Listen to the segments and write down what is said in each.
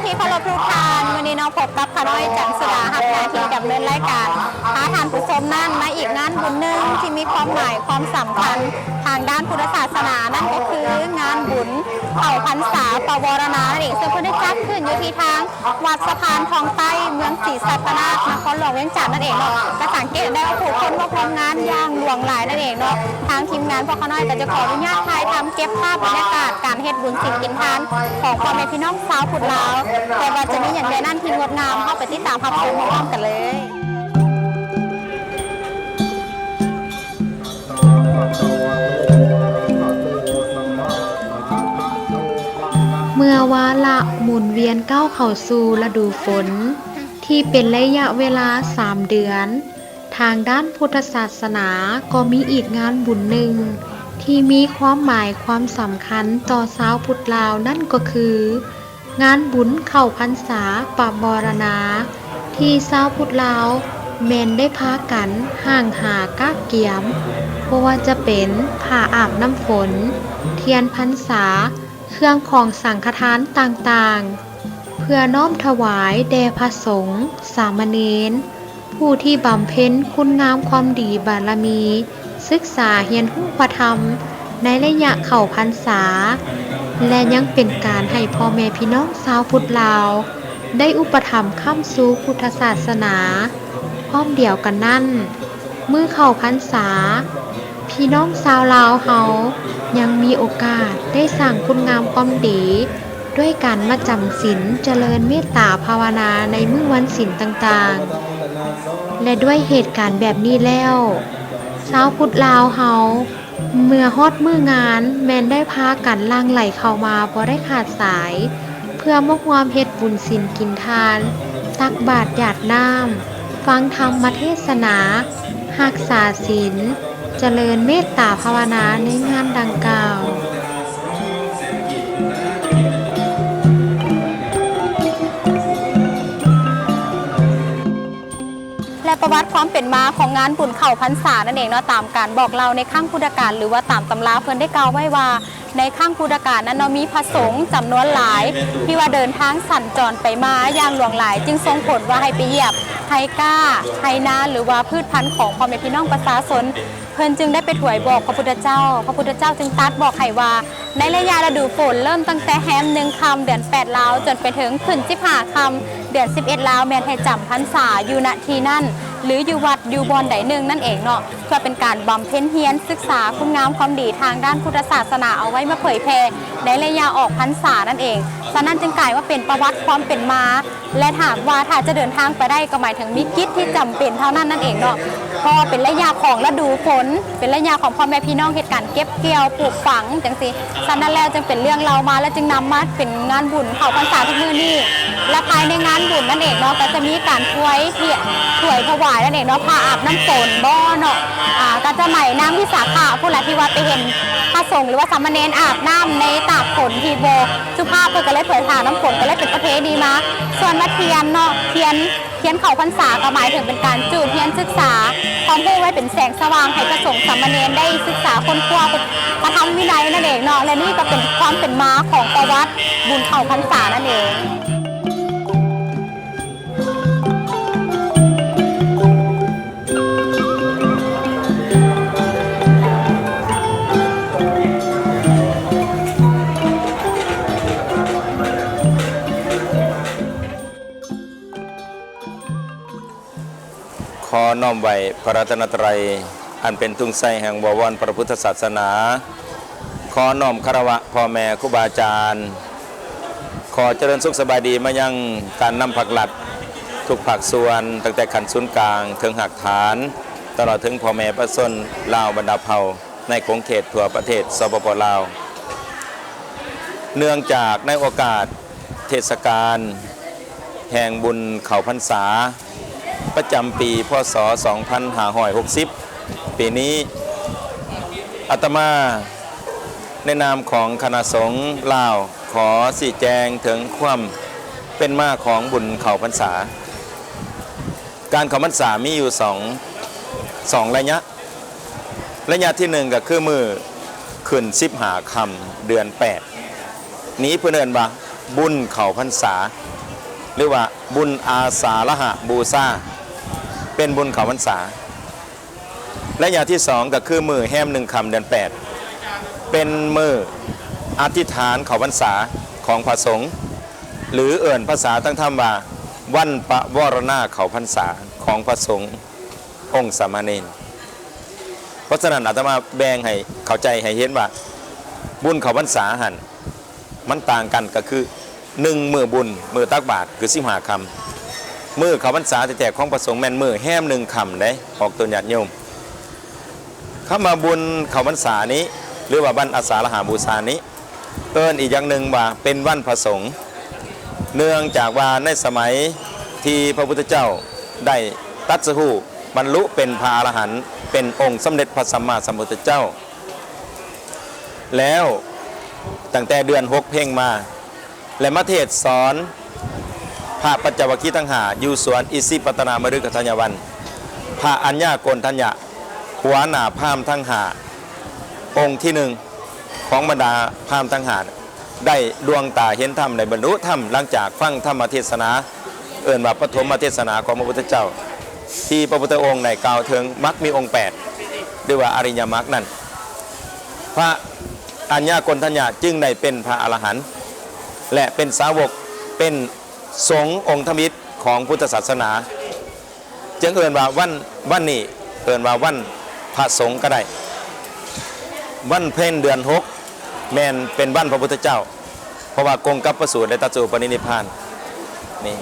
ທີ່ເຄົາລົບທຸກທ່ານ, ມື້ນີ້ເນາະ ພົບກັບຂ້ານ້ອຍ ຈັນສຸດາ ຮັບໜ້າທີ່ດຳເນີນລາຍການ ພາທ່ານຜູ້ຊົມນັ້ນມາອີກງານບຸນໜຶ່ງທີ່ມີຄວາມໝາຍຄວາມສຳຄັນທາງດ້ານພຸດທະສາສະໜາ, ນັ້ນກໍຄືງານບຸນເຂົ້າພັນສາປະວໍລະນານັ້ນເອງ, ເຊິ່ງເພິ່ນໄດ້ຈັດຂຶ້ນຢູ່ທີ່ທາງວັດສະພານທອງໃຕ້ ເມືອງສີສັດຕະນາກ ນະຄອນຫຼວງວຽງຈັນນັ້ນເອງເນາະ. ກໍສັງເກດໄດ້ວ່າຜູ້ຄົນມາຮ່ວມງານຢ່າງຫຼວງຫຼາຍນັ້ນເອງເນາະ. ທາງທີມງານພວກຂ້ານ້ອຍກໍຈະຂໍອະນຸຍາດຖ່າຍທຳເກັບພາບບັນຍາກາດການເຮັດບຸນສິນກິນທານຂອງພໍ່ແມ່ພີ່ນ້ອງຊາວພຸດລາວ, ແຕ່ວ່າຈະມີຫຍັງແດ່ນັ້ນທີ່ງົດງາມ, ເຮົາໄປຕິດຕາມຮັບຊົມພ້ອມໆກັນເລີຍ. ເມື່ອວາລະໝູນວຽນກ້າວເຂົ້າສູ່ລະດູຝົນ ທີ່ເປັນໄລຍະເວລາສາມເດືອນ, ທາງດ້ານພຸດທະສາສະໜາກໍມີອີກງານບຸນໜຶ່ງທີ່ມີຄວາມໝາຍຄວາມສຳຄັນຕໍ່ຊາວພຸດລາວ, ນັ້ນກໍຄື ງານບຸນເຂົ້າພັນສາປະວໍລະນາ ທີ່ຊາວພຸດລາວແມ່ນໄດ້ພາກັນຫ້າງຫາກະກຽມ, ບໍ່ວ່າຈະເປັນຜ້າອາບນ້ຳຝົນ, ທຽນພັນສາ, ເຄື່ອງຂອງສັງຄະທານຕ່າງໆ ເພື່ອນ້ອມຖວາຍແດ່ພະສົງ, ສາມະເນນ, ຜູ້ທີ່ບຳເພັນຄຸນງາມຄວາມດີບາລະມີ, ສຶກສາຮຽນຮູ້ພະທຳໃນໄລຍະເຂົ້າພັນສາ ແລະ ຍັງເປັນການໃຫ້ພໍ່ແມ່ພີ່ນ້ອງຊາວພຸດລາວໄດ້ອຸປະຖຳຄ້ຳຊູພຸດທະສາສະໜາ. ພ້ອມດຽວກັນນັ້ນ, ມື້ເຂົ້າພັນສາ, ພີ່ນ້ອງຊາວລາວເຮົາຍັງມີໂອກາດໄດ້ສ້າງຄຸນງາມຄວາມດີ ດ້ວຍການມາຈຳສິນຈະເລີນເມດຕາພາວະນາໃນມື້ວັນສິນຕ່າງໆ ແລະ ດ້ວຍເຫດການແບບນີ້ແລ້ວ, ຊາວພຸດລາວເຮົາເມື່ອຮອດມື້ງານແມ່ນໄດ້ພາກັນຫຼັ່ງໄຫຼເຂົ້າມາບໍ່ໄດ້ຂາດສາຍ ເພື່ອມາຮ່ວມເຮັດບຸນສິນກິນທານ, ຕັກບາດຢາດນ້ຳ, ຟັງທຳມະເທດສະໜາ, ຮັກສາສິນ, ຈະເລີນເມດຕາພາວະນາໃນງານດັ່ງກ່າວ. ແລະ ປະຫວັດຄວາມເປັນມາຂອງງານບຸນເຂົ້າພັນສານັ້ນເອງເນາະ, ຕາມການບອກເລົ່າໃນຄັ້ງພຸດທະການ ຫຼືວ່າຕາມຕຳລາເພິ່ນໄດ້ກ່າວໄວ້ວ່າ ໃນຄັ້ງພຸດທະການນັ້ນເນາະ ມີພະສົງຈຳນວນຫຼາຍທີ່ວ່າເດີນທາງສັນຈອນໄປມາຢ່າງຫຼວງຫຼາຍ, ຈຶ່ງສົ່ງຜົນວ່າໃຫ້ໄປຢຽບໄຮ່ກ້າ, ໄຮ່ນາ ຫຼືວ່າພືດພັນຂອງພໍ່ແມ່ພີ່ນ້ອງປະຊາຊົນ. ເພິ່ນຈຶ່ງໄດ້ໄປຖວາຍບອກພະພຸດທະເຈົ້າ, ພະພຸດທະເຈົ້າຈຶ່ງຕັດບອກໃຫ້ວ່າ ໃນໄລຍະລະດູຝົນ ເລີ່ມຕັ້ງແຕ່ແຮມໜຶ່ງຄ່ຳເດືອນແປດລາວ ຈົນໄປເຖິງຂຶ້ນສິບຫ້າຄ່ຳເດືອນສິບເອັດລາວ ແມ່ນໃຫ້ຈຳພັນສາຢູ່ ນະ ທີ່ນັ້ນ ຫຼື ຢູ່ວັດຢູ່ບ່ອນໃດໜຶ່ງນັ້ນເອງເນາະ, ເພື່ອເປັນການບຳເພັນຮຽນສຶກສາຄຸນງາມຄວາມດີທາງດ້ານພຸດທະສາສະໜາ ເອົາໄວ້ມາເຜີຍແຜ່ໃນໄລຍະອອກພັນສານັ້ນເອງ. ສະນັ້ນຈຶ່ງກາຍວ່າເປັນປະຫວັດຄວາມເປັນມາ ແລະ ຖາມວ່າຖ້າຈະເດີນທາງໄປໄດ້ ກໍໝາຍເຖິງມີກິດທີ່ຈຳເປັນເທົ່ານັ້ນນັ້ນເອງເນາະ, ເພາະວ່າເປັນໄລຍະຂອງລະດູຝົນ, ເປັນໄລຍະຂອງພໍ່ແມ່ພີ່ນ້ອງເຮັດການເກັບກ່ຽວປູກຝັງຈັ່ງຊີ້. ສະນັ້ນແລ້ວຈຶ່ງເປັນເລື່ອງເລົ່າມາ ແລະ ຈຶ່ງນຳມາເປັນງານບຸນເຂົ້າພັນສາທຸກມື້ນີ້. ແລະ ພາຍໃນງານບຸນນັ້ນເອງເນາະ ກໍຈະມີການຖວາຍ ຖວາຍຖວາຍນັ້ນເອງເນາະ, ຜ້າອາບນ້ຳຝົນບໍເນາະ, ອ່າ ກໍຈະໝາຍນາງວິສາຂະພຸ້ນລະ ທີ່ວ່າໄປເຫັນພະສົງ ຫຼືວ່າສາມະເນນອາບນ້ຳໃນຕາກຝົນທີ່ບໍ່ ສຸພາບ ເພິ່ນກໍເລີຍເຜີຍຜ່ານນຳຂົງ ກໍເລີຍເປັນປະເພນີມາ. ສ່ວນວ່າທຽນເນາະ ທຽນ ທຽນເຂົ້າພັນສາ ກໍໝາຍເຖິງເປັນການຈູດຮຽນສຶກສາຄວາມຮູ້ໄວ້ເປັນແສງສະຫວ່າງ ໃຫ້ພະສົງສາມະເນນໄດ້ສຶກສາຄົ້ນຄວ້າພະທຳວິໄນນັ້ນເອງເນາະ ແລະ ນີ້ກໍເປັນຄວາມເປັນມາຂອງປະຫວັດບຸນເຂົ້າພັນສານັ້ນເອງ. ຂໍນ້ອມໄຫວ້ພະລັດຕະນະໄຕ ອັນເປັນທຸງໄຊແຫ່ງບໍວອນພະພຸດທະສາສະໜາ. ຂໍນ້ອມຄາລະວະພໍ່ແມ່ຄູບາອາຈານ. ຂໍຈະເລີນສຸກສະບາຍດີມາຍັງການນຳພັກລັດທຸກພາກສ່ວນ, ຕັ້ງແຕ່ຂັ້ນສູນກາງເຖິງຮາກຖານ, ຕະຫຼອດເຖິງພໍ່ແມ່ປະຊາຊົນລາວບັນດາເຜົ່າໃນຂົງເຂດທົ່ວປະເທດ ສປປ ລາວ. ເນື່ອງຈາກໃນໂອກາດເທດສະການແຫ່ງບຸນເຂົ້າພັນສາ ປະຈຳປີ ພ.ສ. ສອງພັນຫ້າຮ້ອຍຫົກສິບ ປີນີ້, ອາດຕະມາໃນນາມຂອງຄະນະສົງລາວ ຂໍຊີ້ແຈງເຖິງຄວາມເປັນມາຂອງບຸນເຂົ້າພັນສາ. ການເຂົ້າພັນສາມີຢູ່ສອງ ສອງໄລຍະ. ໄລຍະທີໜຶ່ງກໍຄືມື້ຂຶ້ນສິບຫ້າຄ່ຳເດືອນແປດ ນີ້ເພິ່ນເອີ້ນວ່າບຸນເຂົ້າພັນສາ. ຫຼືວ່າບຸນອາສາລະຫະບູຊາ ເປັນບຸນເຂົ້າພັນສາ. ໄລຍະທີສອງກໍຄືມື້ແຮມໜຶ່ງຄ່ຳເດືອນແປດ ເປັນມື້ອະທິຖານເຂົ້າພັນສາຂອງພະສົງ ຫຼືເອີ້ນພາສາທາງທຳວ່າ ວັນປະວາລະນາເຂົ້າພັນສາຂອງພະສົງອົງສາມະເນນ. ເພາະສະນັ້ນ ອາດຕະມາແບ່ງໃຫ້ເຂົ້າໃຈໃຫ້ເຫັນວ່າ ບຸນເຂົ້າພັນສາຫັ້ນ ມັນຕ່າງກັນກໍຄື ໜຶ່ງ ມື້ບຸນ ມື້ຕັກບາດ ຄືສິບຫ້າຄ່ຳ. ມື້ເຂົ້າພັນສາແທ້ໆຂອງພະສົງແມ່ນມື້ແຮມໜຶ່ງຄ່ຳເດ້ ອອກຕົນຍາດໂຍມ. ຄຳວ່າບຸນເຂົ້າພັນສານີ້ ຫຼືວ່າວັນອາສາລະຫະບູຊານີ້ ເອີ້ນອີກຢ່າງໜຶ່ງວ່າເປັນວັນພະສົງ ເນື່ອງຈາກວ່າໃນສະໄໝທີ່ພະພຸດທະເຈົ້າໄດ້ຕັດສະຮູ້ບັນລຸເປັນພະອະລະຫັນ ເປັນອົງສຳເລັດພະສຳມາສຳພຸດທະເຈົ້າ ແລ້ວຕັ້ງແຕ່ເດືອນຫົກເພັງມາ ແລະ ມາເທດສອນພະປັນຈະວັກຄີທັງຫ້າ ຢູ່ສວນອິສິປະຕະນາມະລືກະທັນຍາວັນ. ພະອັນຍາໂກນທັນຍະ ຫົວໜ້າພາມທັງຫ້າ ອົງທີໜຶ່ງຂອງບັນດາພາມທັງຫ້າ ໄດ້ດວງຕາເຫັນທຳ ໄດ້ບັນລຸທຳ ຫຼັງຈາກຟັງທຳມະເທດສະໜາ ເອີ້ນວ່າປະຖົມມະເທດສະໜາຂອງພະພຸດທະເຈົ້າ ທີ່ພະພຸດທະອົງໄດ້ກ່າວເຖິງມັກມີອົງແປດ ຫຼືວ່າອະລິຍະມັກນັ້ນ. ພະອັນຍາໂກນທັນຍະຈຶ່ງໄດ້ເປັນພະອະລະຫັນ ແລະ ເປັນສາວົກ ເປັນສົງອົງທຳອິດຂອງພຸດທະສາສະໜາ ຈຶ່ງເອີ້ນວ່າວັນ ວັນນີ້ເອີ້ນວ່າວັນພະສົງກໍໄດ້. ວັນເພັນເດືອນຫົກ ແມ່ນເປັນວັນພະພຸດທະເຈົ້າ ເພາະວ່າກົງກັບພະສູດໄດ້ຕັດສະຮູ້ປະລິນິບພານ. ນີ້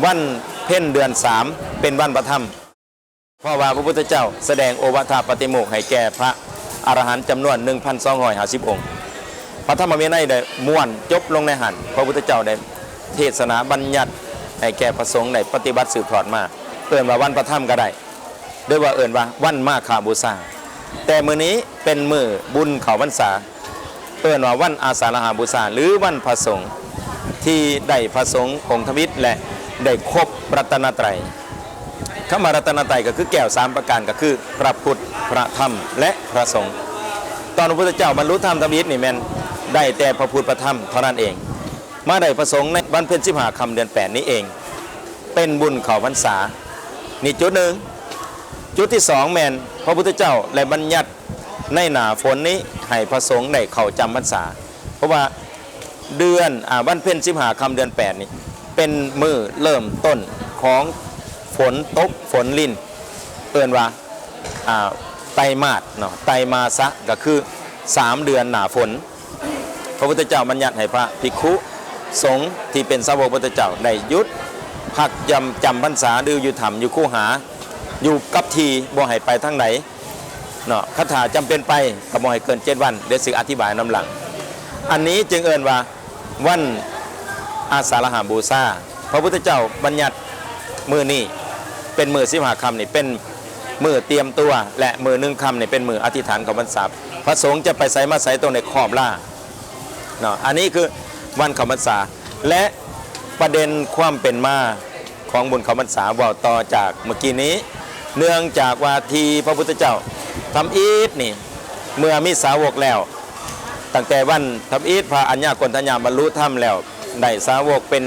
ວັນເພັນເດືອນສາມ ເປັນວັນພະທຳ ເພາະວ່າພະພຸດທະເຈົ້າສະແດງໂອວາທະປະຕິໂມກໃຫ້ແກ່ພະອະລະຫັນຈຳນວນໜຶ່ງພັນສອງຮ້ອຍຫ້າສິບອົງ. ພະທຳມະວິໄນໄດ້ມ້ວນຈົບລົງໃນຫັ້ນ. ພະພຸດທະເຈົ້າໄດ້ເທດສະໜາບັນຍັດໃຫ້ແກ່ພະສົງໄດ້ປະຕິບັດສືບທອດມາ ເອີ້ນວ່າວັນພະທຳກໍໄດ້ ຫຼືວ່າເອີ້ນວ່າວັນມາຄະບູຊາ. ແຕ່ມື້ນີ້ເປັນມື້ບຸນເຂົ້າພັນສາ ເອີ້ນວ່າວັນອາສາລະຫະບູຊາ ຫຼື ວັນພະສົງ ທີ່ໄດ້ພະສົງອົງທຳອິດ ແລະ ໄດ້ຄົບລັດຕະນະໄຕ. ຄຳວ່າລັດຕະນະໄຕກໍຄືແກ້ວສາມປະການ ກໍຄືພະພຸດ ພະທຳ ແລະ ພະສົງ. ຕອນພະພຸດທະເຈົ້າບັນລຸທຳທຳອິດນີ້ແມ່ນໄດ້ແຕ່ພະພຸດ ພະທຳເທົ່ານັ້ນເອງ. ມາໄດ້ພະສົງໃນວັນເພັນສິບຫ້າຄ່ຳເດືອນແປດນີ້ເອງ ເປັນບຸນເຂົ້າພັນສາ. ນີ້ຈຸດໜຶ່ງ. ຈຸດທີສອງແມ່ນພະພຸດທະເຈົ້າໄດ້ບັນຍັດໃນໜ້າຝົນນີ້ໃຫ້ພະສົງໄດ້ເຂົ້າຈຳພັນສາ ເພາະວ່າເດືອນ ອາ ວັນເພັນສິບຫ້າຄ່ຳເດືອນແປດນີ້ ເປັນມື້ເລີ່ມຕົ້ນຂອງຝົນຕົກຝົນລິນ ເອີ້ນວ່າ ອາ ໄຕມາດເນາະ ໄຕມາສະ ກໍຄືສາມເດືອນໜ້າຝົນ. ພະພຸດທະເຈົ້າບັນຍັດໃຫ້ພະພິກຂຸສົງທີ່ເປັນສາວົກພະພຸດທະເຈົ້າໄດ້ຢຸດພັກຢ່ຳຈຳພັນສາ ຫຼື ຢູ່ຖ້ຳຢູ່ຄູຫາ ຢູ່ກັບທີ່ ບໍ່ໃຫ້ໄປທາງໃດເນາະ. ຄັນຖ້າຈຳເປັນໄປກໍບໍ່ໃຫ້ເກີນເຈັດວັນ ດຽວຊິອະທິບາຍນຳຫຼັງ. ອັນນີ້ຈຶ່ງເອີ້ນວ່າວັນອາສາລະຫະບູຊາ. ພະພຸດທະເຈົ້າບັນຍັດມື້ນີ້ເປັນມື້ສິບຫ້າຄ່ຳນີ້ເປັນມື້ຕຽມຕົວ ແລະ ມື້ໜຶ່ງຄ່ຳນີ້ເປັນມື້ອະທິຖານເຂົ້າພັນສາ. ພະສົງຈະໄປໃສມາໃສຕ້ອງໄດ້ຄອບລາເນາະ. ອັນນີ້ຄືວັນເຂົ້າພັນສາ ແລະ ປະເດັນຄວາມເປັນມາຂອງບຸນເຂົ້າພັນສາ ເວົ້າຕໍ່ຈາກເມື່ອກີ້ນີ້ ເນື່ອງຈາກວ່າທີ່ພະພຸດທະເຈົ້າທຳອິດນີ້ ເມື່ອມີສາວົກແລ້ວ ຕັ້ງແຕ່ວັນທຳອິດ ພະອັນຍາໂກນທັນຍາບັນລຸທຳແລ້ວ ໄດ້ສາວົກເປັນ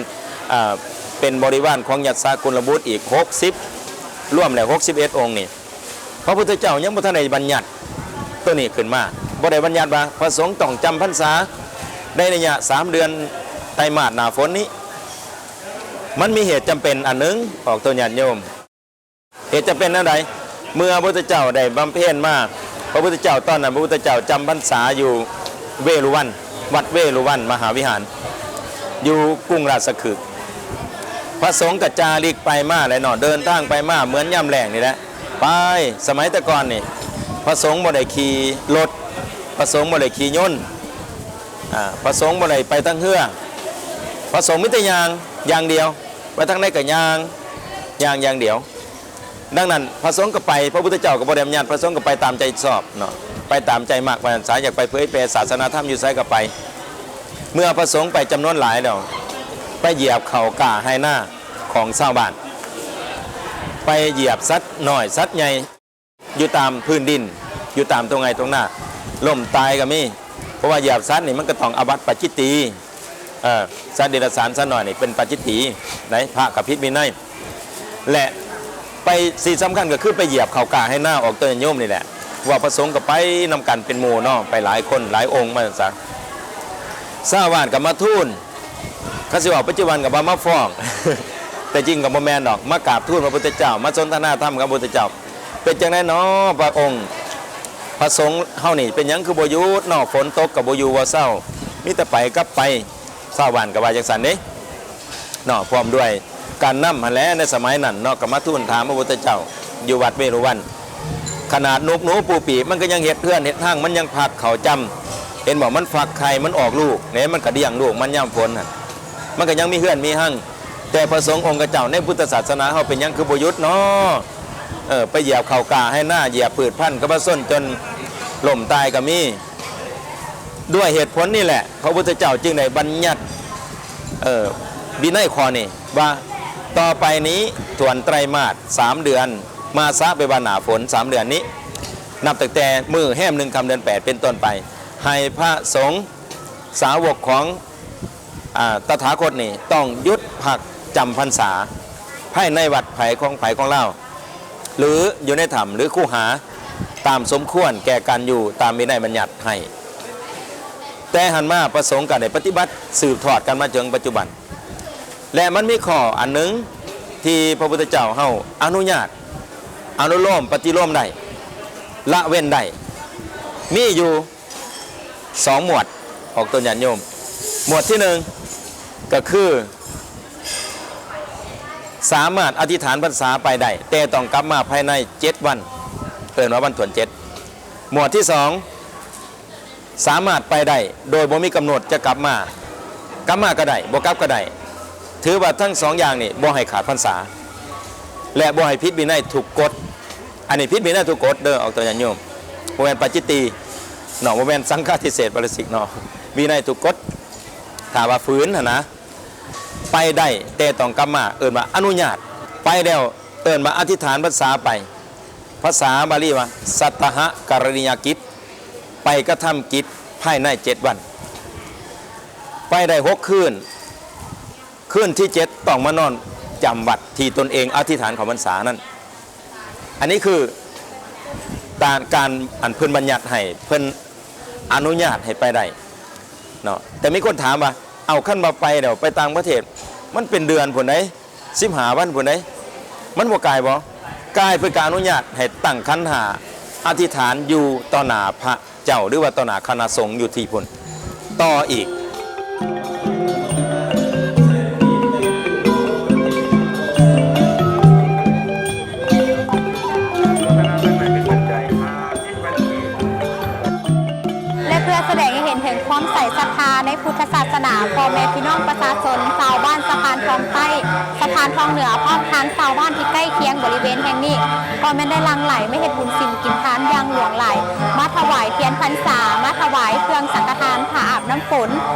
ເປັນບໍລິວານຂອງຍັດສະກຸນລະບຸດອີກຫົກສິບ ລວມແລ້ວຫົກສິບເອັດອົງນີ້ ພະພຸດທະເຈົ້າຍັງບໍ່ທັນໄດ້ບັນຍັດໂຕນີ້ຂຶ້ນມາ ບໍ່ໄດ້ບັນຍັດວ່າພະສົງຕ້ອງຈຳພັນສາໃນໄລຍະສາມເດືອນໄຕມາດໜ້າຝົນນີ້. ມັນມີເຫດຈຳເປັນອັນໜຶ່ງ ອອກຕົນຍາດໂຍມ. ເຫດຈຳເປັນແນວໃດ? ເມື່ອພະພຸດທະເຈົ້າໄດ້ບຳເພັນມາ ພະພຸດທະເຈົ້າ ຕອນນັ້ນພະພຸດທະເຈົ້າຈຳພັນສາຢູ່ເວລຸວັນ ວັດເວລຸວັນມະຫາວິຫານ ຢູ່ກຸງລາຊະຄຶກ. ພະສົງກໍຈາລິກໄປມາແຫຼະເນາະ ເດີນທາງໄປມາເໝືອນຍາມແລ້ງນີ້ແຫຼະ ໄປ. ສະໄໝແຕ່ກ່ອນນີ້ ພະສົງບໍ່ໄດ້ຂີ່ລົດ ພະສົງບໍ່ໄດ້ຂີ່ຍົນ ອາ ພະສົງບໍ່ໄດ້ໄປທາງເຮືອ ພະສົງມີແຕ່ຍ່າງຢ່າງດຽວ ໄປທາງໃດກໍຍ່າງ ຍ່າງຢ່າງດຽວ. ດັ່ງນັ້ນ ພະສົງກໍໄປ ພະພຸດທະເຈົ້າກໍບໍ່ໄດ້ບັນຍັດ ພະສົງກໍໄປຕາມໃຈຊອບເນາະ ໄປຕາມໃຈມັກ ວ່າຊັ້ນສາ ຢາກໄປເຜີຍແຜ່ສາສະໜາທຳຢູ່ໃສກໍໄປ. ເມື່ອພະສົງໄປຈຳນວນຫຼາຍແລ້ວ ໄປຢຽບເຂົ້າກ້າໄຮ່ນາຂອງຊາວບ້ານ ໄປຢຽບສັດນ້ອຍສັດໃຫຍ່ ຢູ່ຕາມພື້ນດິນ ຢູ່ຕາມທົ່ງໄຮ່ທົ່ງນາ ລົ້ມຕາຍກໍມີ ເພາະວ່າຢຽບສັດນີ້ມັນກໍຕ້ອງອາບັດປາຈິດຕີ. ເອີ ສັດເດຍລະສານ ສັດນ້ອຍນີ້ເປັນປາຈິດຕີໃດ໋ ພະກໍຜິດວິໄນ ແລະ ໄປ ສິ່ງສຳຄັນກໍຄືໄປຢຽບເຂົ້າກ້າໄຮ່ນາອອກຕົນຍາດໂຍມນີ້ແຫຼະ ພວກພະສົງກໍໄປນຳກັນເປັນໝູ່ເນາະ ໄປຫຼາຍຄົນຫຼາຍອົງວ່າຊັ້ນຊະ ຊາວບ້ານກໍມາທູນ ຄັນຊິເວົ້າປັດຈຸບັນກໍວ່າມາຟ້ອງ ແຕ່ຈິງກໍບໍ່ແມ່ນດອກ ມາກາບທູນພະພຸດທະເຈົ້າ ມາສົນທະນາທຳກັບພະພຸດທະເຈົ້າ ເປັນຈັ່ງໃດນໍ ພະອົງ ພະສົງເຮົານີ້ເປັນຫຍັງຄືບໍ່ຢຸດນໍ ຝົນຕົກກໍບໍ່ຢູ່ບໍ່ເຊົາ ມີແຕ່ໄປກັບໄປ ຊາວບ້ານກໍວ່າຈັ່ງຊັ້ນເດ້ເນາະ ພ້ອມດ້ວຍການນຳຫັ້ນແຫຼະ ໃນສະໄໝນັ້ນເນາະ ກໍມາທູນຖາມພະພຸດທະເຈົ້າຢູ່ວັດເວລຸວັນ ຂະໜາດນົກໜູປູປີກມັນກໍຍັງເຮັດເຮືອນເຮັດຮັງ ມັນຍັງຟັກເຂົ້າຈຳ ເຫັນບໍ່ ມັນຟັກໄຂ່ ມັນອອກລູກເດ້ ມັນກໍລ້ຽງລູກມັນຍາມຝົນຫັ້ນ ມັນກໍຍັງມີເຮືອນມີຮັງ ແຕ່ພະສົງອົງຂະເຈົ້າໃນພຸດທະສາສະໜາເຮົາເປັນຫຍັງຄືບໍ່ຢຸດນໍ ເອີ ໄປຢຽບເຂົ້າກ້າໄຮ່ນາ ຢຽບພືດພັນຂອງປະຊາຊົນຈົນລົ້ມຕາຍກໍມີ. ດ້ວຍເຫດຜົນນີ້ແຫຼະ ພະພຸດທະເຈົ້າຈຶ່ງໄດ້ບັນຍັດ ເອີ ວິໄນຂໍ້ນີ້ວ່າ ຕໍ່ໄປນີ້ຖ້ວນໄຕຣມາດສາມເດືອນ ມາສະແປວ່າໜ້າຝົນສາມເດືອນນີ້ ນັບຕັ້ງແຕ່ມື້ແຮມໜຶ່ງຄ່ຳເດືອນແປດເປັນຕົ້ນໄປ ໃຫ້ພະສົງສາວົກຂອງ ອາ ຕະຖາຄົດນີ້ຕ້ອງຢຸດພັກຈຳພັນສາ ພາຍໃນວັດໃຜຂອງໃຜຂອງລາວ ຫຼື ຢູ່ໃນຖ້ຳ ຫຼື ຄູຫາ ຕາມສົມຄວນແກ່ການຢູ່ຕາມວິໄນບັນຍັດໃຫ້. ແຕ່ຫັ້ນມາພະສົງກໍໄດ້ປະຕິບັດສືບທອດກັນມາເຖິງປັດຈຸບັນ ແລະ ມັນມີຂໍ້ອັນໜຶ່ງທີ່ພະພຸດທະເຈົ້າເຮົາອະນຸຍາດ ອະນຸໂລມ ປະຕິໂລມໄດ້ ລະເວັ້ນໄດ້ ມີຢູ່ ສອງໝວດ ອອກຕົນຍາດໂຍມ ໝວດທີໜຶ່ງ ກໍຄື ສາມາດອະທິຖານພັນສາໄປໄດ້ ແຕ່ຕ້ອງກັບມາພາຍໃນເຈັດວັນ ເອີ້ນວ່າວັນຖ້ວນເຈັດ ໝວດທີສອງ ສາມາດໄປໄດ້ໂດຍບໍ່ມີກຳນົດຈະກັບມາ ກັບມາກໍໄດ້ ບໍ່ກັບກໍໄດ້ ຖືວ່າທັງສອງຢ່າງນີ້ບໍ່ໃຫ້ຂາດພັນສາ ແລະ ບໍ່ໃຫ້ຜິດວິໄນທຸກກົດ ອັນນີ້ຜິດວິໄນທຸກກົດເດີ ອອກຕົນຍາດໂຍມ ບໍ່ແມ່ນປາຈິດຕີເນາະ ບໍ່ແມ່ນສັງຄະທິເສດປາລາຊິກເນາະ ວິໄນທຸກກົດ ຖ້າວ່າຝືນຫັ້ນນະ ໄປໄດ້ ແຕ່ຕ້ອງກັບມາ ເອີ້ນວ່າອະນຸຍາດ ໄປແລ້ວເອີ້ນວ່າອະທິຖານພັນສາໄປ ພາສາບາລີວ່າ ສັດຕະຫະກະລະນີຍະກິດ ໄປກະທຳກິດພາຍໃນເຈັດວັນ ໄປໄດ້ຫົກຄືນ ຄືນທີເຈັດຕ້ອງມານອນຈຳວັດທີ່ຕົນເອງອະທິຖານເຂົ້າພັນສານັ້ນ ອັນນີ້ຄືຕາມການອັນເພິ່ນບັນຍັດໃຫ້ ເພິ່ນອະນຸຍາດໃຫ້ໄປໄດ້ເນາະ ແຕ່ມີຄົນຖາມວ່າ ເອົ້າ ຄັນວ່າໄປແລ້ວ ໄປຕ່າງປະເທດ ມັນເປັນເດືອນພຸ້ນໃດ໋ ສິບຫ້າວັນພຸ້ນໃດ໋ ມັນບໍ່ກາຍບໍ? ກາຍ ເພິ່ນກໍອະນຸຍາດໃຫ້ຕັ້ງຂັນຫ້າ ອະທິຖານຢູ່ຕໍ່ໜ້າພະ ເຈົ້າ ຫຼືວ່າຕໍ່ໜ້າຄະນະສົງຢູ່ທີ່ພຸ້ນຕໍ່ອີກ. ແລະ ເພື່ອສະແດງໃຫ້ເຫັນເຖິງຄວາມໃສ່ສັດທາໃນພຸດທະສາສະໜາ ພໍ່ແມ່ພີ່ນ້ອງປະຊາຊົນຊາວບ້ານສະພານທອງໃຕ້ ສະພານທອງເໜືອ ພ້ອມທັງຊາວບ້ານທີ່ໃກ້ຄຽງບໍລິເວນແຫ່ງນີ້ ກໍແມ່ນໄດ້ຫຼັ່ງໄຫຼມາເຮັດບຸນສິນກິນທານຢ່າງຫຼວງຫຼາຍ ມາຖວາຍທຽນພັນສາ ມາຖວາຍເຄື່ອງສັງຄະທານ ຜ້າອາບນ້ຳຝົນ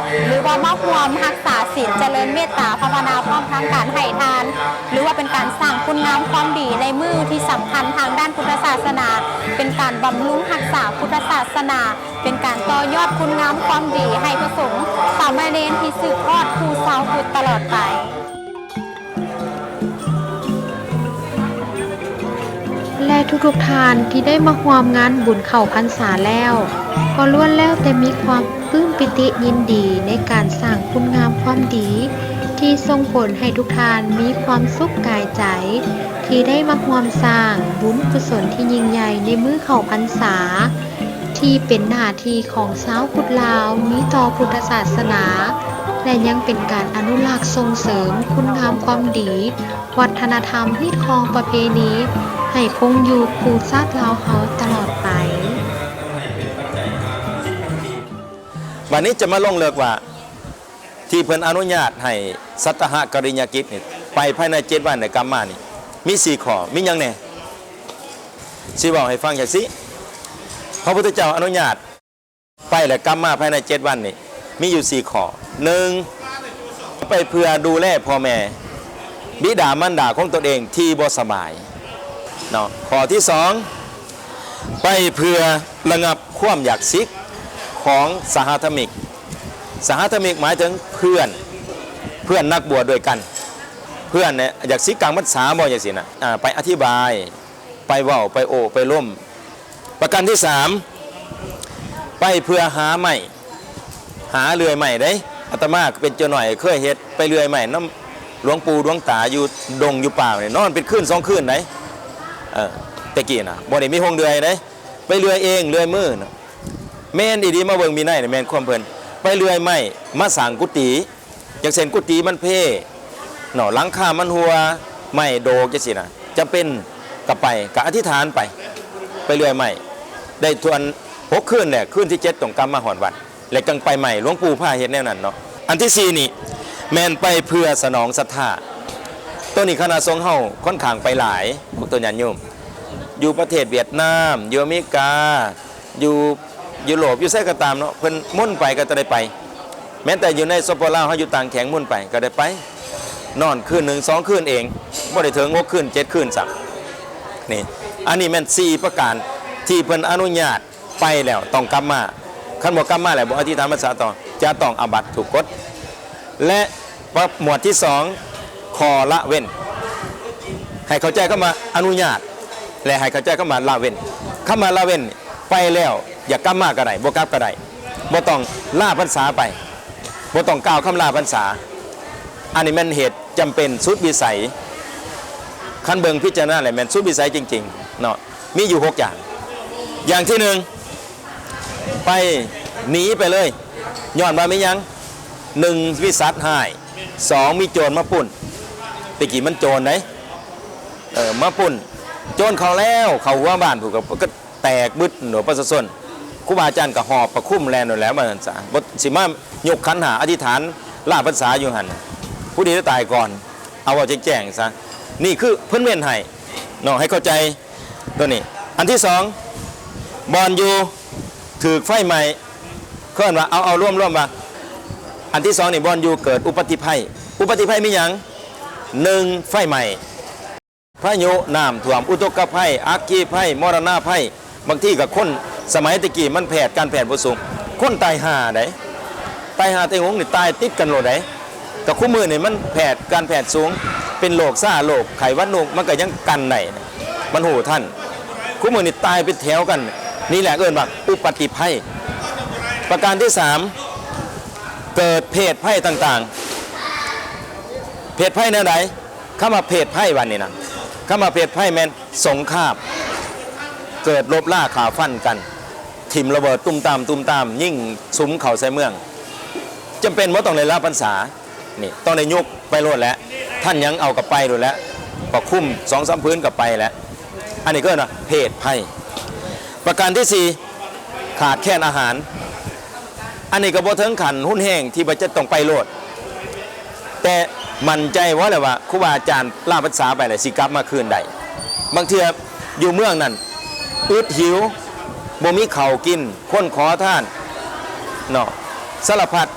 ຫຼືວ່າມາຮ່ວມຮັກສາສິນ ຈະເລີນເມດຕາພາວະນາ ພ້ອມທັງການໃຫ້ທານ ຫຼືວ່າເປັນການສ້າງຄຸນງາມຄວາມດີໃນມື້ທີ່ສຳຄັນທາງດ້ານພຸດທະສາສະໜາ ເປັນການບຳລຸງຮັກສາພຸດທະສາສະໜາ ເປັນການຕໍ່ຍອດຄຸນງາມຄວາມດີໃຫ້ພະສົງສາມະເນນທີ່ສືບທອດຄູ່ຊາວພຸດຕະຫຼອດໄປ. ແລະ ທຸກໆທ່ານທີ່ໄດ້ມາຮ່ວມງານບຸນເຂົ້າພັນສາແລ້ວ ກໍລ້ວນແລ້ວແຕ່ມີຄວາມປຶ້ມປີຕິຍິນດີໃນການສ້າງຄຸນງາມຄວາມດີ ທີ່ສົ່ງຜົນໃຫ້ທຸກທ່ານມີຄວາມສຸກກາຍໃຈ ທີ່ໄດ້ມາຮ່ວມສ້າງບຸນກຸສົນທີ່ຍິ່ງໃຫຍ່ໃນມື້ເຂົ້າພັນສາ ທີ່ເປັນໜ້າທີ່ຂອງຊາວພຸດລາວມີຕໍ່ພຸດທະສາສະໜາ ແລະ ຍັງເປັນການອະນຸລັກສົ່ງເສີມຄຸນງາມຄວາມດີ ວັດທະນະທຳຮີດຄອງປະເພນີ ໃຫ້ຄົງຢູ່ຄູ່ຊາດລາວເຮົາຕະຫຼອດໄປ. ບັດນີ້ຈະມາລົງເລິກວ່າ ທີ່ເພິ່ນອະນຸຍາດໃຫ້ສັດຕະຫະກະລິຍະກິດນີ້ ໄປພາຍໃນເຈັດວັນ ແລະ ກັບມານີ້ ມີສີ່ຂໍ້ ມີຫຍັງແດ່? ຊິເວົ້າໃຫ້ຟັງຈັ່ງຊີ້ ພະພຸດທະເຈົ້າອະນຸຍາດ ໄປແລະກັບມາພາຍໃນເຈັດວັນນີ້ ມີຢູ່ສີ່ຂໍ້. ໜຶ່ງ ໄປເພື່ອດູແລພໍ່ແມ່ ບິດາມານດາຂອງຕົນເອງທີ່ບໍ່ສະບາຍເນາະ. ຂໍ້ທີສອງ ໄປເພື່ອລະງັບຄວາມຢາກສິກຂອງສະຫະທຳມິກ ສະຫະທຳມິກໝາຍເຖິງເພື່ອນ, ເພື່ອນນັກບວດດ້ວຍກັນ, ເພື່ອນເນຍຢາກສິກກາງພັນສາບໍ່ ຈັ່ງຊີ້ນະ. ອ່າ ໄປອະທິບາຍ, ໄປເວົ້າ, ໄປໂອ້, ໄປລົມ. ປະການທີສາມ ໄປເພື່ອຫາໄມ້, ຫາເລື່ອຍໄມ້ເດ້. ອາດຕະມາເປັນໂຈນ້ອຍເຄີຍເຮັດ, ໄປເລື່ອຍໄມ້ນຳຫຼວງປູ່ຫຼວງຕາຢູ່ດົງຢູ່ປ່ານີ້, ນອນເປັນຄືນສອງຄືນໄດ໋. ເອີ ແຕ່ກີ້ນະ ບໍ່ໄດ້ມີໂຮງເລື່ອຍເດ້, ໄປເລື່ອຍເອງ, ເລື່ອຍມືນະ. ແມ່ນອີ່ຫຼີ, ມາເບິ່ງວິໄນນີ້ແມ່ນຄວາມເພິ່ນ, ໄປເລື່ອຍໄມ້ມາສ້າງກຸຕິ. ຢ່າງເຊັ່ນ ກຸຕິມັນເພເນາະ, ຫຼັງຄາມັນຮົ່ວ, ໄມ້ໂດກ ຈັ່ງຊີ້ນະ, ຈຳເປັນກໍໄປ, ກໍອະທິຖານໄປ, ໄປເລື່ອຍໄມ້. ໄດ້ທວນຫົກຄືນແຫຼະ, ຄືນທີເຈັດຕ້ອງກັບມາຮອດວັດ ແລະ ຈັ່ງໄປໄໝ້. ຫຼວງປູ່ພາເຮັດແນວນັ້ນເນາະ. ອັນທີສີ່ນີ້ ແມ່ນໄປເພື່ອສະໜອງສັດທາ. ໂຕນີ້ຄະນະສົງເຮົາຂ້ອນຂ້າງໄປຫຼາຍ, ພວກໂຕຍາດໂຍມ ຢູ່ປະເທດຫວຽດນາມ, ຢູ່ອາເມລິກາ, ຢູ່ຢູໂຣບ, ຢູ່ໃສກໍຕາມເນາະ, ເພິ່ນມົນໄປກໍຈະໄດ້ໄປ. ແມ່ນແຕ່ຢູ່ໃນ ສປປ ລາວ ເຮົາຢູ່ຕ່າງແຂວງມົນໄປກໍໄດ້ໄປ, ນອນຄືນໜຶ່ງສອງຄືນເອງ, ບໍ່ໄດ້ເຖິງຫົກຄືນເຈັດຄືນຊ້ຳ. ນີ້ ອັນນີ້ແມ່ນສີ່ປະການທີ່ເພິ່ນອະນຸຍາດໄປແລ້ວຕ້ອງກັບມາ, ຄັນບໍ່ກັບມາແລ້ວບໍ່ອະທິຖານພັນສາຕໍ່ ຈະຕ້ອງອາບັດທຸກກົດ. ແລະ ປະ ໝວດທີສອງ ຂໍ້ລະເວັ້ນ. ໃຫ້ເຂົ້າໃຈຄຳວ່າອະນຸຍາດ ແລະ ໃຫ້ເຂົ້າໃຈຄຳວ່າລະເວັ້ນ. ຄຳວ່າລະເວັ້ນ ໄປແລ້ວຢາກກັບມາກໍໄດ້, ບໍ່ກັບກໍໄດ້, ບໍ່ຕ້ອງລາພັນສາໄປ, ບໍ່ຕ້ອງກ່າວຄຳລາພັນສາ. ອັນນີ້ແມ່ນເຫດຈຳເປັນສຸດວິໄສ, ຄັນເບິ່ງພິຈາລະນາແລ້ວແມ່ນສຸດວິໄສຈິງໆເນາະ. ມີຢູ່ຫົກຢ່າງ. ຢ່າງທີໜຶ່ງ ໄປ ໜີໄປເລີຍ, ຍ້ອນວ່າມີຫຍັງ? ໜຶ່ງ ມີສັດຮ້າຍ, ສອງ ມີໂຈນມາປຸ້ນ. ແຕ່ກີ້ມັນໂຈນເດ້, ເອີ ມາປຸ້ນ, ໂຈນເຂົ້າແລ້ວ, ເຂົ້າຫົວບ້ານພຸ້ນ ກໍ ກໍແຕກບຶດໂດຍປະຊາຊົນ. ຄູບາອາຈານກໍຫອບປະຄຸມແລ່ນໂດດແລ້ວ ວ່າຊັ້ນຊະ, ບໍ່ຊິມາຍົກຂັນຫ້າອະທິຖານລາພັນສາຢູ່ຫັ້ນ, ຜູ້ນີ້ໄດ້ຕາຍກ່ອນ. ເອົາເວົ້າແຈ້ງໆຊະ, ນີ້ຄືເພິ່ນເວັ້ນໃຫ້ເນາະ, ໃຫ້ເຂົ້າໃຈ ໂຕນີ້. ອັນທີສອງ ບ່ອນຢູ່ຖືກໄຟໄໝ້, ເອີ້ນວ່າ ເອົາ ເອົາລວມໆວ່າ ອັນທີສອງນີ້ ບ່ອນຢູ່ເກີດອຸປະຕິໄພ. ອຸປະຕິໄພມີຫຍັງ? ໜຶ່ງ ໄຟໄໝ້, ພາຍຸ, ນ້ຳຖ້ວມ, ອຸທົກກະໄພ, ອັກຄີໄພ, ມໍລະນະໄພ. ບາງທີກໍຄົນສະໄໝແຕ່ກີ້ມັນແພດ, ການແພດບໍ່ສູງ, ຄົນຕາຍຫ່າໃດ໋, ຕາຍຫ່າຕາຍໂຫງນີ້ ຕາຍຕິດກັນໂລດໃດ໋. ກໍຄູ່ມື້ນີ້ມັນແພດ, ການແພດສູງ, ເປັນໂລກຊາ, ໂລກໄຂ້ຫວັດນົກ ມັນກໍຍັງກັນໄດ້, ມັນຮູ້ທັນ. ຄູ່ມື້ນີ້ຕາຍເປັນແຖວກັນ, ນີ້ແຫຼະເອີ້ນວ່າອຸປະຕິໄພ. ປະການທີສາມ ເກີດເພດໄພຕ່າງໆ. ເພດໄພແນວໃດ? ຄຳວ່າເພດໄພບັດນີ້ນະ, ຄຳວ່າເພດໄພແມ່ນສົງຄາມ, ເກີດລົບລາຂ້າຟັນກັນ, ຖິ້ມລະເບີດຕຸ້ມຕາມ, ຕຸ້ມຕາມ, ຍິງສຸມເຂົ້າໃສ່ເມືອງ, ຈຳເປັນບໍ່ຕ້ອງໄດ້ລາພັນສາ. ນີ້ຕ້ອງໄດ້ຍົກໄປໂລດແຫຼະ, ທ່ານຫຍັງເອົາກໍໄປໂລດແຫຼະ, ປະຄຸມສອງສາມຜືນກໍໄປແຫຼະ. ອັນນີ້ກໍເອີ້ນວ່າເພດໄພ. ປະການທີສີ່ ຂາດແຄນອາຫານ. ອັນນີ້ກໍບໍ່ເຖິງຂັ້ນຮຸນແຮງທີ່ວ່າຈະຕ້ອງໄປໂລດ, ແຕ່ໝັ້ນໃຈບໍ່ແຫຼະວ່າຄູບາອາຈານລາພັນສາໄປແລ້ວຊິກັບມາຄືນໄດ້? ບາງເທື່ອຢູ່ເມືອງນັ້ນອຶດຫິວ, ບໍ່ມີເຂົ້າກິນ, ຄົນຂໍທານເນາະ, ສາລະພັດ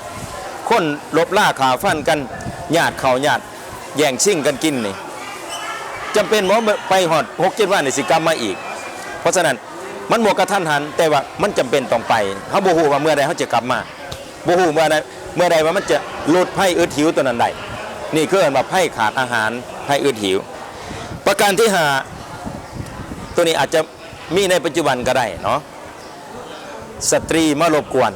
ຄົນລົບລາຂ້າຟັນກັນ, ຍາດເຂົ້າຍາດແຍ່ງຊິງກັນກິນນີ້, ຈຳເປັນບໍ່ ໄປຮອດຫົກເຈັດວັນນີ້ຊິກັບມາອີກ? ເພາະສະນັ້ນ ມັນບໍ່ກະທັນຫັນ, ແຕ່ວ່າມັນຈຳເປັນຕ້ອງໄປ. ເຮົາບໍ່ຮູ້ວ່າເມື່ອໃດເຮົາຈະກັບມາ, ບໍ່ຮູ້ເມື່ອໃດ, ເມື່ອໃດວ່າມັນຈະຫຼຸດໄພອຶດຫິວຕົວນັ້ນໄດ້. ນີ້ຄືເອີ້ນວ່າໄພຂາດອາຫານ, ໄພອຶດຫິວ. ປະການທີຫ້າ ຕົວນີ້ອາດຈະມີໃນປັດຈຸບັນກໍໄດ້ເນາະ, ສະຕຣີມາລົບກວນ.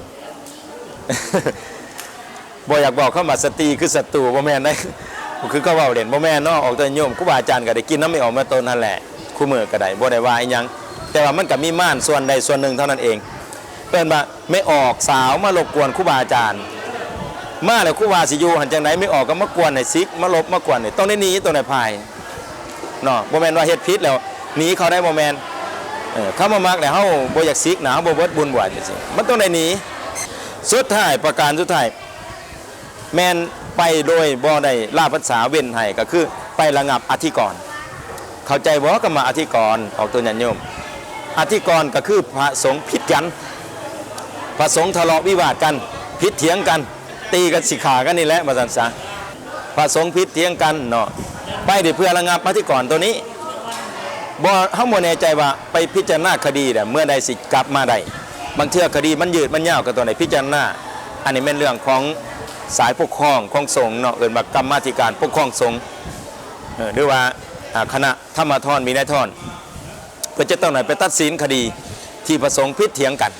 ບໍ່ຢາກບອກຄຳວ່າສະຕຣີຄືສັດຕູ, ບໍ່ແມ່ນເດ້, ຄືເຂົາເວົ້າເລ່ນ, ບໍ່ແມ່ນເນາະ. ອອກແຕ່ໂຍມ, ຄູບາອາຈານກໍໄດ້ກິນນຳແມ່ອອກແມ່ຕົນຫັ້ນແຫຼະ, ຄູ່ມື້ກໍໄດ້, ບໍ່ໄດ້ວ່າອີຫຍັງ. ແຕ່ວ່າມັນກໍມີມານສ່ວນໃດສ່ວນໜຶ່ງເທົ່ານັ້ນເອງ. ເອີ້ນວ່າແມ່ອອກສາວມາລົບກວນຄູບາອາຈານ, ມາແລ້ວຄູບາຊິຢູ່ຫັ້ນຈັ່ງໃດ? ແມ່ອອກກໍມາກວນໃຫ້ສິກ, ມາລົບມາກວນໃຫ້, ຕ້ອງໄດ້ໜີ, ຕ້ອງໄດ້ພາຍເນາະ. ບໍ່ແມ່ນວ່າເຮັດຜິດແລ້ວໜີເຂົາໄດ້, ບໍ່ແມ່ນ. ເອີ ຄຳວ່າມັກແລ້ວເຮົາບໍ່ຢາກສິກນະ, ເຮົາບໍ່ເບິດບຸນບວດຈັ່ງຊີ້, ມັນຕ້ອງໄດ້ໜີ. ສຸດທ້າຍ, ປະການສຸດທ້າຍ ແມ່ນໄປໂດຍບໍ່ໄດ້ລາພັນສາເວັ້ນໃຫ້, ກໍຄືໄປລະງັບອະທິກອນ. ເຂົ້າໃຈບໍ່ຄຳວ່າອະທິກອນ? ອອກຕົວຍາດໂຍມ, ອະທິກອນກໍຄືພະສົງຜິດກັນ, ພະສົງທະເລາະວິວາດກັນ, ຜິດຖຽງກັນ, ຕີກັນ, ຊິຂ້າກັນນີ້ແຫຼະ ວ່າຊັ້ນຊະ. ພະສົງຜິດຖຽງກັນເນາະ, ໄປໄດ້ເພື່ອລະງັບອະທິກອນໂຕນີ້. ບໍ່, ເຮົາບໍ່ແນ່ໃຈວ່າໄປພິຈາລະນາຄະດີແລ້ວເມື່ອໃດຊິກັບມາໄດ້. ບາງເທື່ອຄະດີມັນຍືດມັນຍາວ ກໍຕ້ອງໄດ້ພິຈາລະນາ. ອັນນີ້ແມ່ນເລື່ອງຂອງສາຍປົກຄອງຂອງສົງເນາະ ເອີ້ນວ່າກຳມາທິການປົກຄອງສົງ ເອີ ຫຼືວ່າ ອາ ຄະນະທຳມະທອນວິໄນທອນ ເພິ່ນຈະຕ້ອງໄດ້ໄປຕັດສິນຄະດີທີ່ພະສົງຜິດຖຽງກັນ.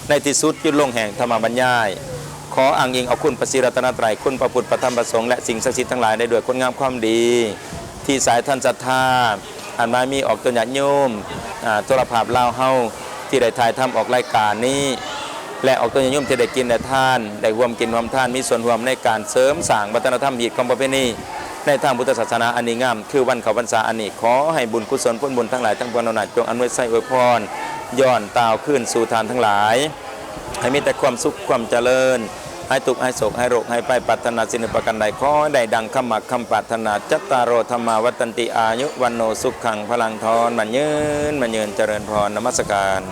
ໃນທີ່ສຸດ ຢຸດລົງແຫ່ງທຳມະບັນຍາຍ ຂໍອ້າງອີງເອົາຄຸນພະສີລັດຕະນະໄຕ, ຄຸນພະພຸດ, ພະທຳ, ພະສົງ ແລະ ສິ່ງສັກສິດທັງຫຼາຍ ໄດ້ດ້ວຍຄຸນງາມຄວາມດີ ທີ່ສາຍທ່ານສັດທາ ອັນມາມີອອກຕົນຍາດໂຍມ ອາ ໂທລະພາບລາວເຮົາ ທີ່ໄດ້ຖ່າຍທຳອອກລາຍການນີ້ ແລະ ອອກຕົນຍາດໂຍມທີ່ໄດ້ກິນໄດ້ທານ ໄດ້ຮ່ວມກິນຮ່ວມທານ ມີສ່ວນຮ່ວມໃນການເສີມສ້າງວັດທະນະທຳຮີດຄອງປະເພນີ ໃນທາງພຸດທະສາສະໜາອັນດີງາມ ຄືວັນເຂົ້າພັນສາອັນນີ້ ຂໍໃຫ້ບຸນກຸສົນຜົນບຸນທັງຫຼາຍທັງປວງເຫຼົ່ານັ້ນ ຈົ່ງອຳນວຍໄຊອວຍພອນ ຍ້ອນຕ່າວຄືນສູ່ທ່ານທັງຫຼາຍ ໃຫ້ມີແຕ່ຄວາມສຸກຄວາມຈະເລີນ ຫາຍທຸກຫາຍໂສກຫາຍໂລກຫາຍໄພ ປາດຖະໜາສິ່ງໃດປະການໃດ ຂໍໃຫ້ໄດ້ດັ່ງຄຳມັກຄຳປາດຖະໜາ ຈັດຕາໂຣ ທຳມາ ວັດຕັນຕິ ອາຍຸ ວັນໂນ ສຸຂັງ ພະລັງ ທອນໝັ້ນຍືນ ໝັ້ນຍືນ ຈະເລີນພອນ ນະມັດສະການ.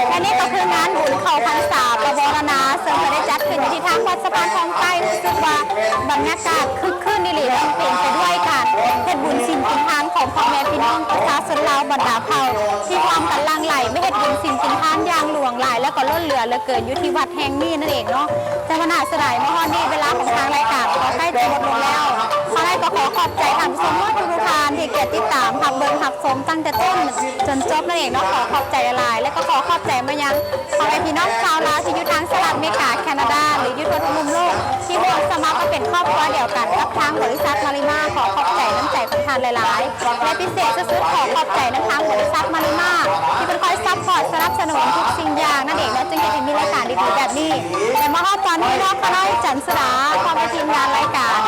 ແລະນີ້ກໍຄືງານບຸນເຂົ້າພັນສາປະວອລະນາ ເຊິ່ງກໍໄດ້ຈັດຂຶ້ນຢູ່ທີ່ທາງວັດສະພານທອງໃຕ້. ຮູ້ສຶກວ່າບັນຍາກາດຄຶກຄື້ນອີ່ຫຼີ ແລະ ເຕັມໄປດ້ວຍການເຮັດບຸນສິນກິນທານຂອງພໍ່ແມ່ພີ່ນ້ອງປະຊາຊົນລາວບັນດາເຜົ່າ ທີ່ຮ່ວມກັນຫຼັ່ງໄຫຼມາເຮັດບຸນສິນກິນທານຢ່າງຫຼວງຫຼາຍ ແລະ ກໍລົ້ນເຫຼືອເຫຼືອເກີນຢູ່ທີ່ວັດແຫ່ງນີ້ນັ້ນເອງເນາະ. ແຕ່ວ່າໜ້າເສຍດາຍ ມາຮອດນີ້ເວລາຂອງທາງລາຍການກໍໃກ້ຈະໝົດລົງແລ້ວ. ທາງໃດກໍຂໍຂອບໃຈທ່ານຜູ້ຊົມທຸກໆທ່ານທີ່ກຽດຕິດຕາມ ຮັບເບິ່ງຮັບ ຊົມຕັ້ງແຕ່ຕົ້ນຈົນຈົບນັ້ນເອງເນາະ. ຂໍຂອບໃຈຫຼາຍໆ ແລະ ກໍຂໍຂອບໃຈມາຍັງພໍ່ແມ່ພີ່ນ້ອງຊາວລາວທີ່ຢູ່ທາງສະຫະລັດອາເມລິກາ, ແຄນາດາ ຫຼື ຢູ່ທົ່ວທຸກມຸມໂລກ ທີ່ຮ່ວມສະໝັກມາເປັນຄອບຄົວດຽວກັນກັບທາງບໍລິສັດມາລິມາ. ຂໍຂອບໃຈນ້ຳໃຈຂອງທ່ານຫຼາຍໆ ແລະ ພິເສດສຸດໆ ຂໍຂອບໃຈນຳທາງບໍລິສັດມາລິມາ ທີ່ເພິ່ນຄອຍຊັບພອດສະໜັບສະໜູນທຸກສິ່ງຢ່າງນັ້ນເອງເນາະ ຈຶ່ງເຮັດໃຫ້ມີລາຍການດີໆແບບນີ້. ແລະ ມາຮອດຕອນນີ້ເນາະ ຂ້ານ້ອຍ ຈັນສຸດາ ພ້ອມດ້ວຍທີມງານລາຍການ